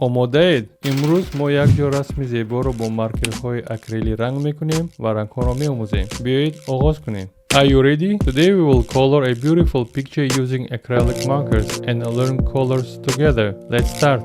Омодаед? Имрӯз мо якҷо расми зеборо бо маркерҳои акрилӣ ранг мекунем ва рангҳоро меомӯзем. Биёед, оғоз кунем. Are you ready? Today we will color a beautiful picture using acrylic markers and learn colors together. Let's start.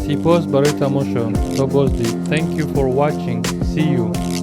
Сипос барои тамошо. То боздид. Thank you for watching. See you.